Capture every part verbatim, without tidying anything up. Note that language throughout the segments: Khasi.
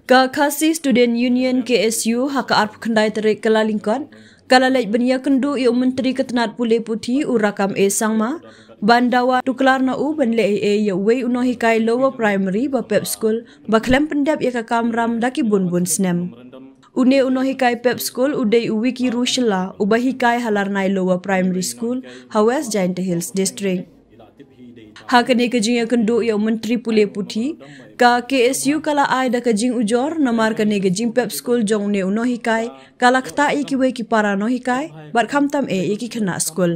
Ka Khasi Student Union, K S U, ha ka arphew khyndai tarik Kyllalyngkot ka la leit ban ïakynduh ïa u Myntri ka tnad pule puthi, u Rakkam A Sangma, ban dawa tuklar na u ban leh ei ei ïa uwei u nonghikai lower primary ba pep skul ba khlem pyndep ïa ka kamram da ki bun bun snem. Une u nonghikai pep skul u dei u Wiki Rushilla, uba hikai ha Larnai Lower Primary School ha West Jaintia Hills District. Ha kane ka jingïakynduh ïa u Myntri pule puthi, ka K S U ka la ai da ka jingujor namar kane ka jingpep skul jong une u nonghikai ka la ktah ïa kiwei ki para nonghikai bad khamtam eh ïa ki khynnah skul.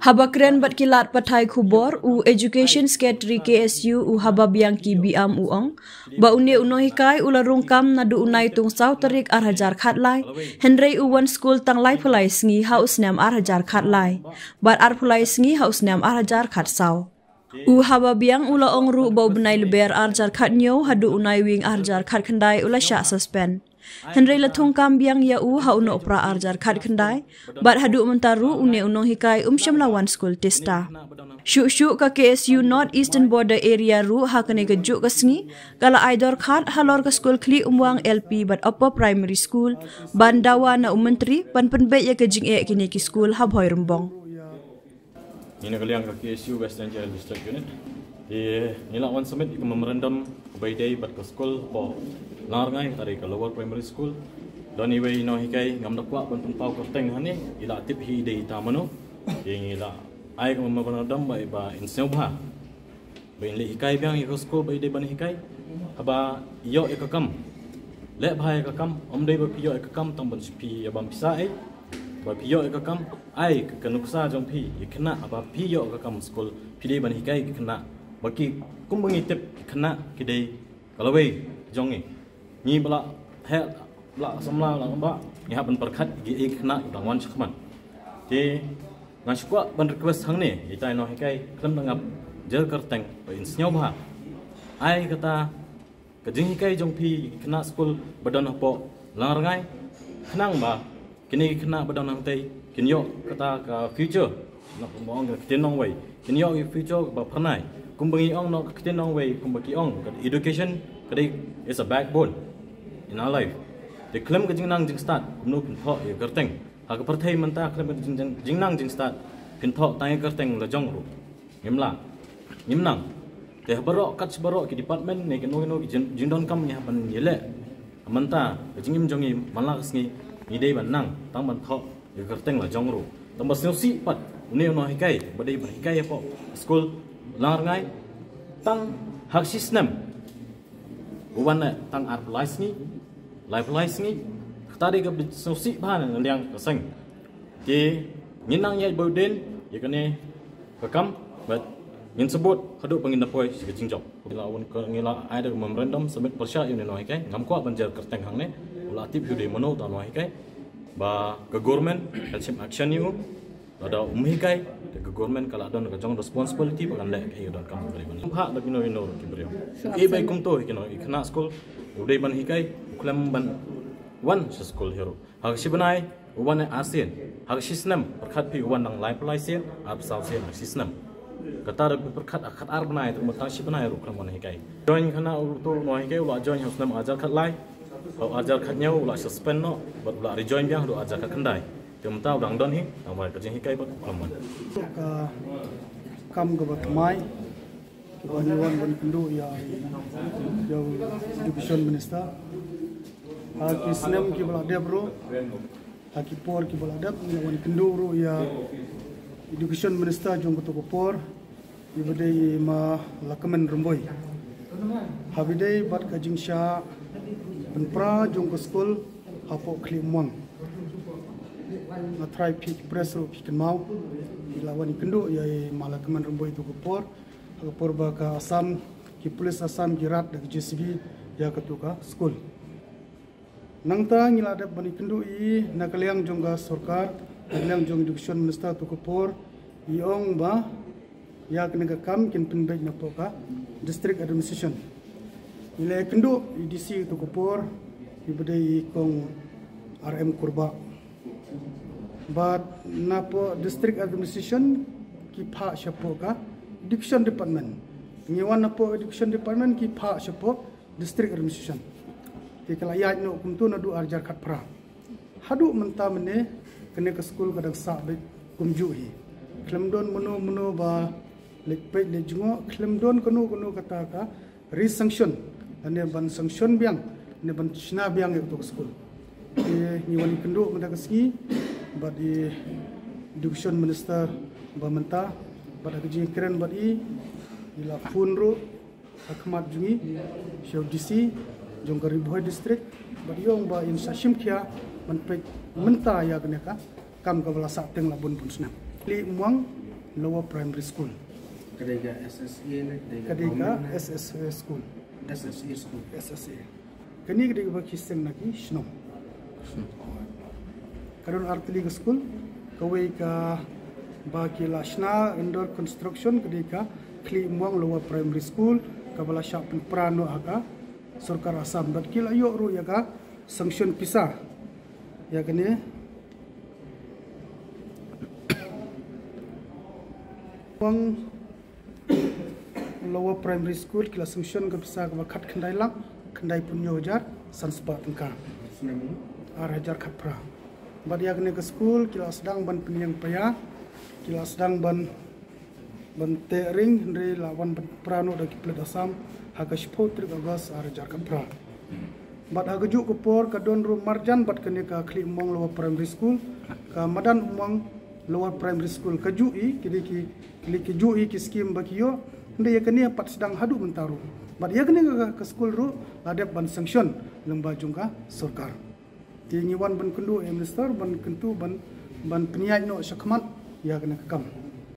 Haba kren bad ki lad pathai khubor, u Education Secretary K S U, u Hababiang K. Biam, u ong ba une u nonghikai u la rung kam naduh u Naitung saw tarik ar hajar khatlai, hynrei u wan skul tang laiphew lai sngi ha u snem ar hajar khatlai bad arphew lai sngi ha u snem ar hajar khatsaw. U Hababiang u la ong ruh ba u bnai Lber ar hajar khathynñiew haduh u Naiwieng ar hajar khatkhyndai u la shah suspend. Hynrei la thung kam biang ïa u ha u Nohprah ar hajar khatkhyndai bad haduh mynta ruh une u nonghikai um shym la wan skul tista. Shuh shuh ka K S U North Eastern Border Area ruh ha kane ka juh ka sngi ka la ai dor khat halor ka skul Khlieh Umwang L P bad Upper Primary School ban dawa na u Myntri ban pynbeit ïa ka jingeh kine ki skul ha Bhoirymbong. Ngi na ka liang ka K S U West Jaintia District Unit, te ngi la wan submit ïa ka memorandum kaba ïadei bad ka skul hapoh Langrngai, kata dei ka Lower Primary School. Don iwei i nonghikai, ngam da kwah ban pynpaw kyrteng hangne, i la tip hi i dei ita mano. Te ngi la ai ka memorandum ba, ba in sngewbha ba in leit hikai biang ïa ka skul ba i dei ban hikai. Haba ïoh ïa ka kam, leh bha ïa ka kam, ym dei ba phi ïoh ïa ka kam tang ban shu phi ïa bam pisa ei. Ba phi ïoh ïa ka kam, ai ka, ka nuksa jong phi ïa ki khynnah, haba phi ïoh ïa ka kam skul phi dei ban hikai ki khynnah. Ba ki, kumba ngi tip ki khynnah ki dei ka lawei jong ngi. Ngi ba la heh, ba la samla la ba ngi hap ban pyrkhat ïa ki, ïa ki khynnah ki dang wan shakhmat. Te nga shu kwah ban request hangne ïa ita i nonghikai, khlem da ngap jer kyrteng, ba in sngewbha ai kata ka jinghikai jong phi ïa ki khynnah skul ba don hapoh Langrngai, khnang ba kine ki khynnah ba don hangtei kin ïoh kata ka future, na kumba ong ka ktien nongwei, kin ïoh ïa ka future ba phyrnai. Kumba ngi ong na ka ktien nongwei, kumba ki ong ka education ka dei is a backbone in our life. Te khlem ka jingnang jingstad kumno phin thoh ïa ka kyrteng? Ha ka pyrthei mynta khlem ka jing, jing, jingnang jingstad phin thoh tang ïa ka kyrteng la jong ruh. Ngim lah, ngim nang. Te ha baroh, kat shi baroh ki department ne kino kino ki jing, jingdonkam ngi hap ban ïaleh. Mynta ka jingim jong ngi man la ka sngi ngi dei ban nang tang ban thoh ïa ka kyrteng la jong ruh. Tang ba sngewsih pat une u nonghikai ba dei ban hikai hapoh skul Langrngai, tang ha ka shi snem u wan tang arphew lai sngi, laiphew lai sngi. Kata dei kaba sngewsih bha na liang ka seng. Te ngin nang ïaid bad u dien ïa kane ka kam, bad ngin sa bud haduh ba ngin da poi sha ka jingjop. Ngi la wan ka, ngi la ai da ka memorandum submit pyrshah ïa une u nonghikai, ngam kwah ban jer kyrteng hangne, u la tip hi u dei mano uta u nonghikai, ba ka government kan shim action ïa u. Lada um hikai, te ka government ka la don ka jong responsibility ba kan leh kaei ka donkam ka dei ban leh. Phah da kino kino ki briew. Ei bai kumto hi kino, i khynnah skul u dei ban hikai, u khlem ban wan sha skul hi ruh. Ha ka shi bnai u wan arsien. Ha ka shi snem pyrkhat phi u wan dang laiphew lai sien, arphew saw sien ha ka shi snem. Kata da phi pyrkhat ha ka khatar bnai, te kumba tang shi bnai ruh khlem wan hikai. Join khynnah uto u nonghikai u la join ha u snem ar hajar khatlai. Ha u ar hajar khathynñiew u la suspend noh bad u la rejoin biang haduh ar hajar khatkhyndai. Te mynta u dang don hi, tang ba ka jinghikai bad u khlem wan. Ka kam kaba thymmai kaba ngi wan ban kynduh ïa, ïa u Education Minister. Ha ki snem kiba la dep ruh, ha ki por kiba la dep, ngi la wan kynduh ruh ïa Education Minister jong kato ka por, iba dei i Ma Lahkmen Rymbui, haba ïadei bad ka jingshah pynpra jong ka skul hapoh Khlieh Umwang. Nga tharai phi ki press ruh phi kynmaw, ngi la wan kynduh ïa i Ma Lahkmen Rymbui kato ka por, ha ka por ba ka Assam, ki police Assam ki raid da ka J C B ïa kato ka skul. Nangta ngi la dep ban ïakynduh ïa i na ka liang jong ka sorkar, na ka liang jong Education Minister kato ka por, i ong ba ïa kane ka kam kin pynbeit napoh ka District Administration. Ngi la ïakynduh ïa i D C kato ka por, iba dei i Kong R M Kurbah. Bad napoh District Administration ki phah shapoh ka Education Department. Ngi wan napoh Education Department ki phah shapoh District Administration. Ki la ïaid noh kumto naduh ar hajar khatphra. Haduh mynta mynne kane ka skul ka dang sah beit kumjuh hi. Khlem don mano mano ba leit peit leit jngoh, khlem don kano kano kata ka re-sanction lane ban sanction biang ne ban shna biang ïa kato ka skul. Te ngi wan kynduh mynta ka sngi bad i Education Minister ba mynta bad ha ka jingkren bad i, i la phone ruh ha khmat jong ngi sha u D C jong ka Ri Bhoi District bad i ong ba in sa shim khia ban peit mynta ïa kane ka kam kaba la sah teng la bun bun snem. Khlieh Muang Lower Primary School. Ka dei ka S S A ne ka dei Ka dei ka government ne? S S A school. S S A school. S S A. Kane ka dei kaba ki seng na ki shnong. Ka don ar tylli ka skul, kawei kaba ki la shna under construction ka dei ka Khlieh Muang Lower Primary School kaba la shah pynpra noh ha ka sorkar Assam bad ki la ïoh ruh ïa ka sanction pisa ïa kane. Muang Lower Primary School ki la sanction ka pisa kaba khatkhyndai lak khyndaiphew hynñiew hajar san spah tyngka. Snem Ar hajar khatphra. Bad ïa kane ka skul ki la sdang ban pynïeng paia, ki la sdang ban ban teh ring, hynrei la wan ban pra noh da ki pulit Assam ha ka shiphew tarik August ar hajar khatphra. Bad ha kajuh ka por ka don ruh marjan bad kane ka Khlieh Muang Lower Primary School, ka Madan Muang Lower Primary School ka juh i, ki dei ki, ki dei ki juh i ki skim ba ki ïoh, hynrei ïa kane pat sdang haduh mynta ruh. Bad ïa kane ka, ka skul ruh la dep ban sanction lyngba jong ka sorkar. Te ngi wan ban kynduh ïa Minister ban kyntu ban, ban pynïaid noh sha khmat ïa kane ka kam.